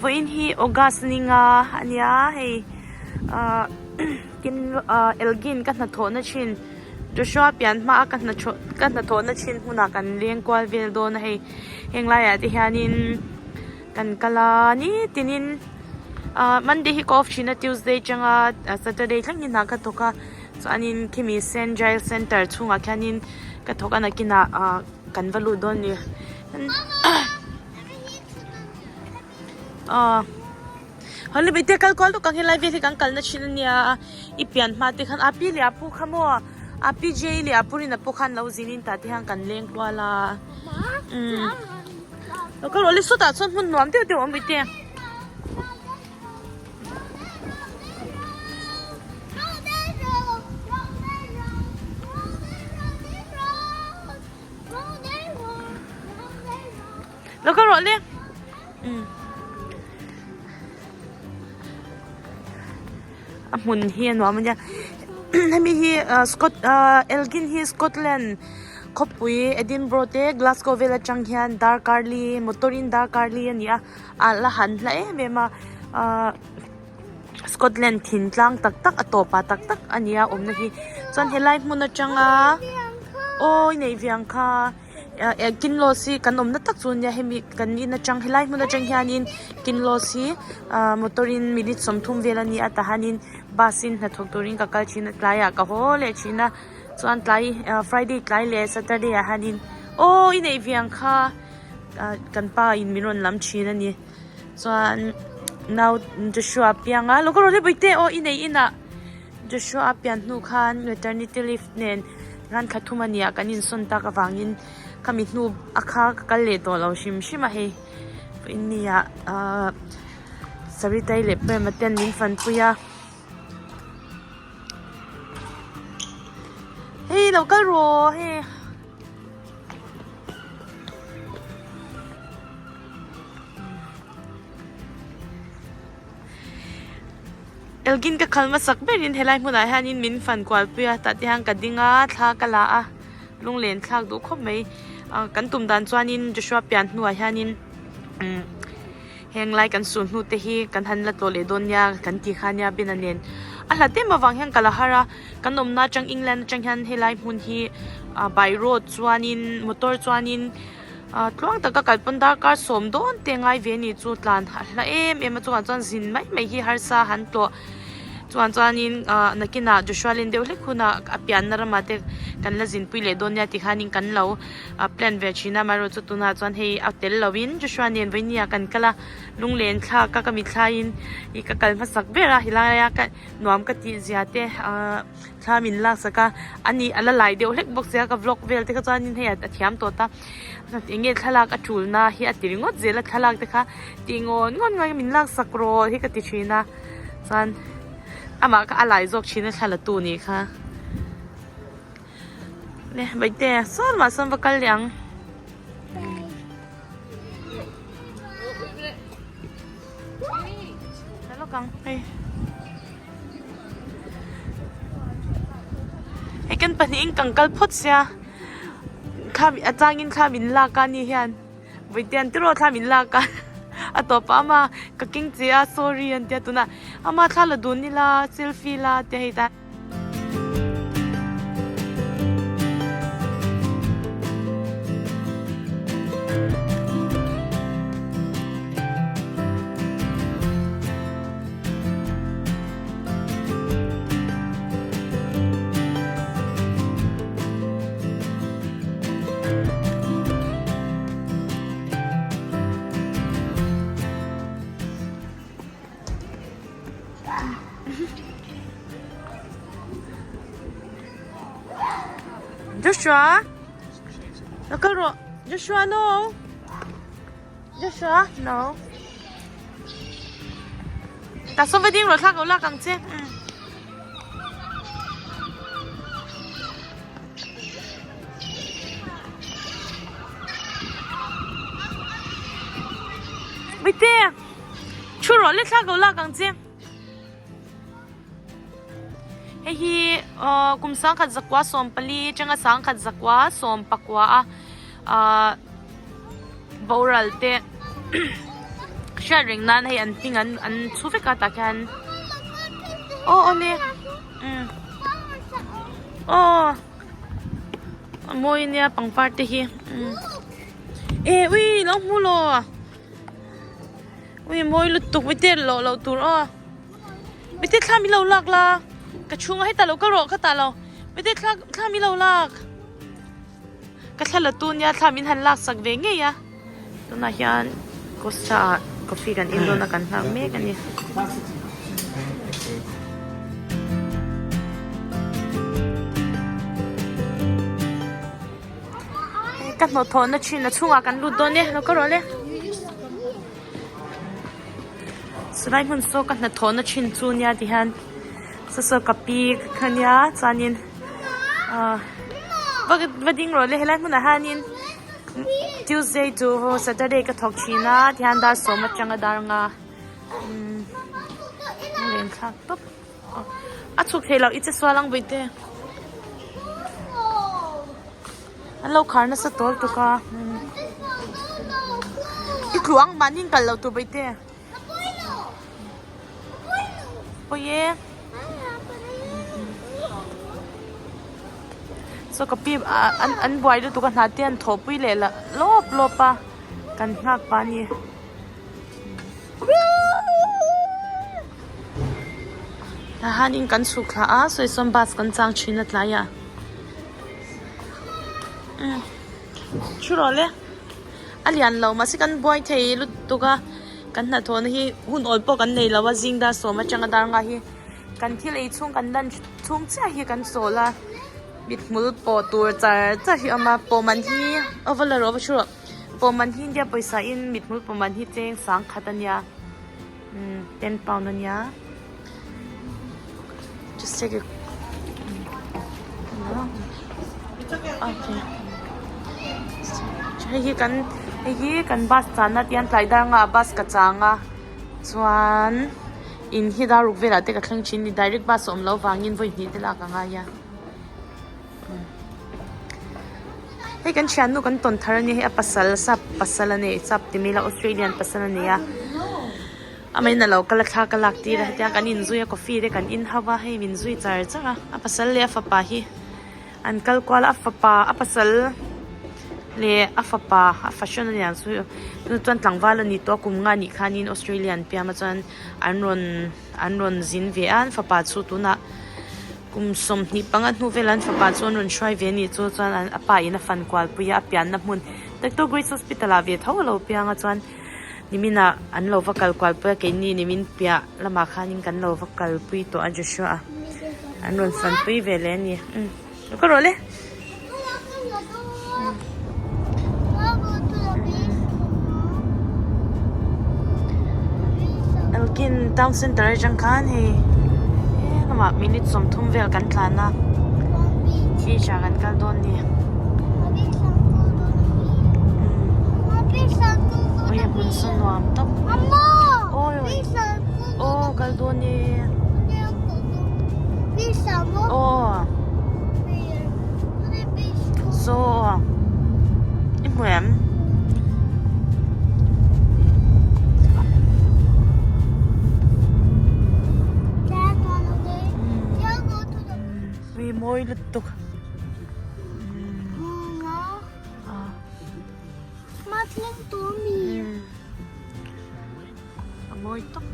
Vawiin hi August ninga a nia hei ahh kin ahh Elgin ka hnathawhna thin Joshua pian hmaa ka hnathawh ka hnathawhna thin hmunah kan leng kual vel dawn a hei heng laiah te hianin kan kal a nitinin ahh Monday hi ka off thin a Tuesday atanga Saturday thleng hi hna ka thawk a chuanin khimi Saint Giles Centre chhungah khianin ka thawk a nakinah ahh kan va lut dawn a ni. Aw Hawlli bete kal kual lawk ang helai vel hi kan kalna thin ania i pian hma te khan api leh apu kha maw api J leh apu Rina pawh khan lo zin in tah te hian kan leng kual a umm lo kal rawh le sawtah chuan hmun nuam deuh deuh a awm bete. Lo kal rawh le. Umm. A hmun hi a nuam a nia. Hemi hi ah Scot ah Elgin hi Scotland khawpui Edinburgh te Glasgow vel atang hian darkar li motor in darkar li a ni a a la han hla em em a ah Scotland thin tlang tak tak a tawpah tak tak a ni a awmna hi chuan helai hmun atanga aw i neih ve ang kha. Eh Kinlaws hi kan awmna tak chu ania hemi kan in atang helai hmun atang hianin Kinlaws hi ah motor in minute 30 vel a ni a tahanin bus in hnathawk turin ka kal thin a tlaiah ka haw leh thin a chuan tlai ah Friday tlai leh Saturday ah hianin aw i neih ve ang kha ah kan pa in min rawn lam thin a ni chuan nau Joshua pianga lo ka rawn hlep te aw i neih inah Joshua a pian hnu khan maternity leave nen ran thla thum a nia kan insawn tak avangin khami hnu a kha ka kal leh tawh lo hrim hrim a hei vawiinnia ahh Saritei leh Prema ten min fanpui a hei lo kal rawh hei. Elgin ka khal hmasak berin helai hmunah hianin min fan kual pui a tah te hian ka ding a thla ka la a lunglen thlak duh khawp mai ah kan tum dan chuanin Joshua pian hnuah hianin umm heng lai kan sul hnu te hi kan han la tlawh leh dawn nia kan ti kha nia bena nen a hlat em avang hian ka la har a kan awmna atang England atang hian helai hmun hi ah by road chuanin motor chuanin. Ah tluang taka kal pawn darkar sawm dawn te ngai ve ni chu tlan a hla em em a chungah chuan zin mai mai hi harsa han tlawh chuan chuanin ah nakinah Joshua len deuh hlek hunah a pianna ramah te kan la zinpui leh dawn nia tikhanin kan lo ah plan ve thin a amaherawhchu chu tunah chuan hei a tel lovin Joshua nen vawinia kan kal a lunglen thlak a ka mithlaiin ih ka kal hmasak ber a helai a ka nuam ka tih zia te ah. Thla min lak sak a, ani a la lai deuh hlek bawk sia ka vlog vel te kha chuanin hei a thiam tawh ta eng nge thlalak a tul na hi a ti ringawt zel a thlalak te kha tih ngawn ngawn ngawn min lak sak rawh hi ka ti thin a chuan amah kha a lai zawk thin a thla la tu nih kha le baite sawn mah sawn va kal leh ang. Hei kan pahnihin kan kal phawt sia thla a changin thla min lak a ni hian vawiin tiraw thla min lak a a tawp a ama ka keng che a sorry an tia tunah ama thla la dun ila selfie la tia hei ta. Joshua Lo kal rawh Joshua no Joshua no Tah sawn va ding rawh thlak lo lak ang che Mite Thu rawh le thlak lo lak ang che. Hei hi aw kum 1914 atanga 1919 a ah boral te Hriat reng nan hei an hming an an chhu vek a tah khian aw awle umm aw a mawi ania pangpar te hi umm eh ui lo hmu law ui mawi lutuk mite lawh loh tur aw mite thla min lo lak la ka chhunga hetah lo kal rawh khatah lo mite thla thla min lo lak. Ka thla la tu nia thla min han lak sak ve ngei a tunah hian Costa ah coffee kan in dawn a kan nghak mek a ni. Ka hnawhthawh na thin a chhungah kan lut dawn e lo ka rawh le chulai hmun saw ka hnathawh na thin chu nia ti hian saw saw ka pi kha nia chuanin. Ah va va ding rawh le helai hmunah hianin Tuesday chu Saturday ka thawk thin a tihian dar sawm atanga dar nga umm a lem thlak tawp a chhuk theih loh i che sual ang vawi te an lo khar nasa tawl tuk a i tlu ang mahni in kalh loh tur vawi te. Pawi e saw ka pi ah an an buai lutuk a hna te an thawhpui leh lah lawp lawp a kan nghak pah a ni tah hianin kan chhuk thla a sawi sawn bus kan chang thin a tlaiah umm thu rawh le. A lian lo mahse kan buai thei lutuk a kan hnathawhna hi hun awl pawh kan nei lo a zing dar sawm atanga dar nga hi kan thil ei chhung kan lunch chhung chiah hi kan chawl a mithmul pawh tur char char hi a awm a pawh man hi aw va la rawh va thu rawh pawh man hi India pawisa in mithmul pawh man hi cheng sang khat a nia umm ten pound a nia just take a okay hei hi kan hei hi kan bus chana tian tlai dar nga bus ka chang a chuan in hi dar ruk velah te ka thleng thin a ni direct bus a awm loh vangin vawi hnih te lak a ngai a hei kan thiannu kan tawn thar a nia hei a pasal sap pasal a nei sap ti mai ila Australian pasal a nei a. Amahin a lo kal a thla ka lak tir a hetiang kan inzui a coffee te kan in ho a hei min zui char char a a pasal leh a fapa hi an kal kual a a fapa a pasal leh a fapa a fashion a niang chu chuan tlangval a ni tawh a kum nga nih khanin Australia an piam a chuan an rawn an rawn zin ve a an fapa chu tunah kum 25 hnu velah an fapa chu an rawn hruai ve a nih chu chuan a pa in a fan kual pui a a pianna hmun Doctor Grace Hospital ah ve tho a lo piang a chuan. Niminah an lo va kal kual pui a keini nimin piah lamah khanin kan lo va kal pui tawh a Joshua a an rawn fan pui ve leh a ni umm lo ka rawh le. Elgin town center atang khan hei he lamah minute 30 vel kan tlan a beach ah kan kal dawn a ni. Ui a hmun saw nuam tawp awi awi aw kal dawn e aw saw i hmu em. Ui mawi lutuk. A mawi tawp.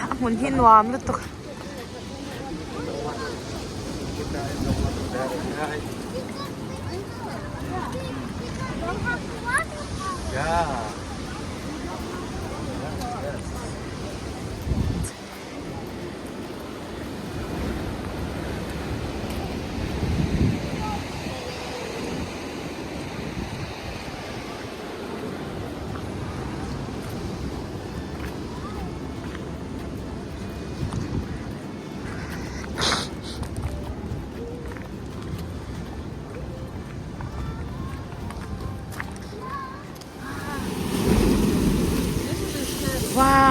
A hmun hi nuam lutuk.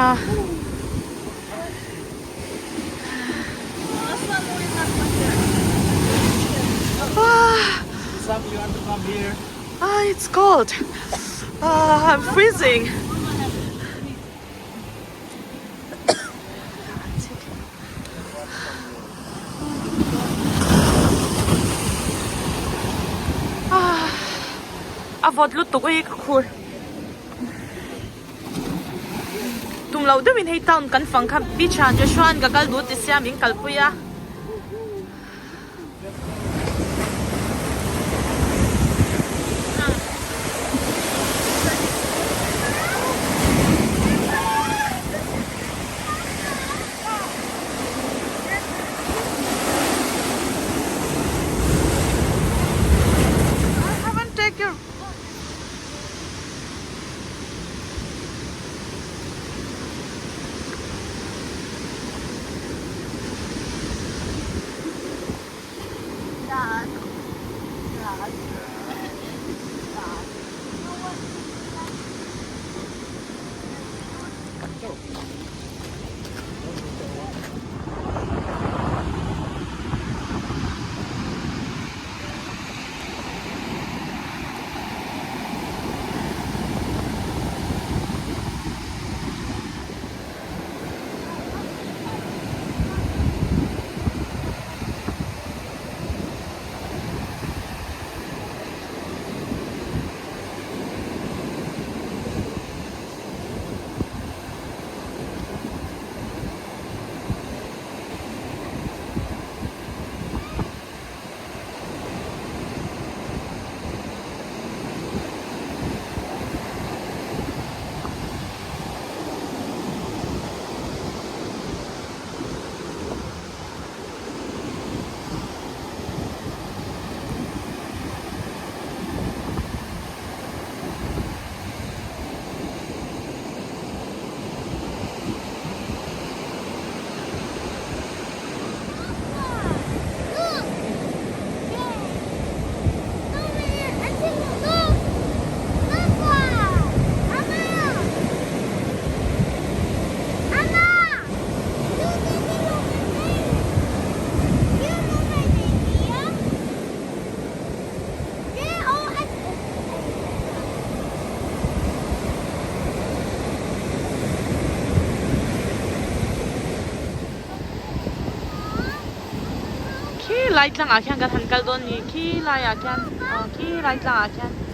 Ah, it's cold. Ah, I'm freezing. Ah, a vawt lutuk hi ka khur. Tum loh deuhin hei town kan fang kha beach ah Joshua an ka kal duh ti sia min kalpui a. I haven't take your Khi lai tlangah khian kan han kal dawn ni khi laiah khian aw khi lai tlangah khian.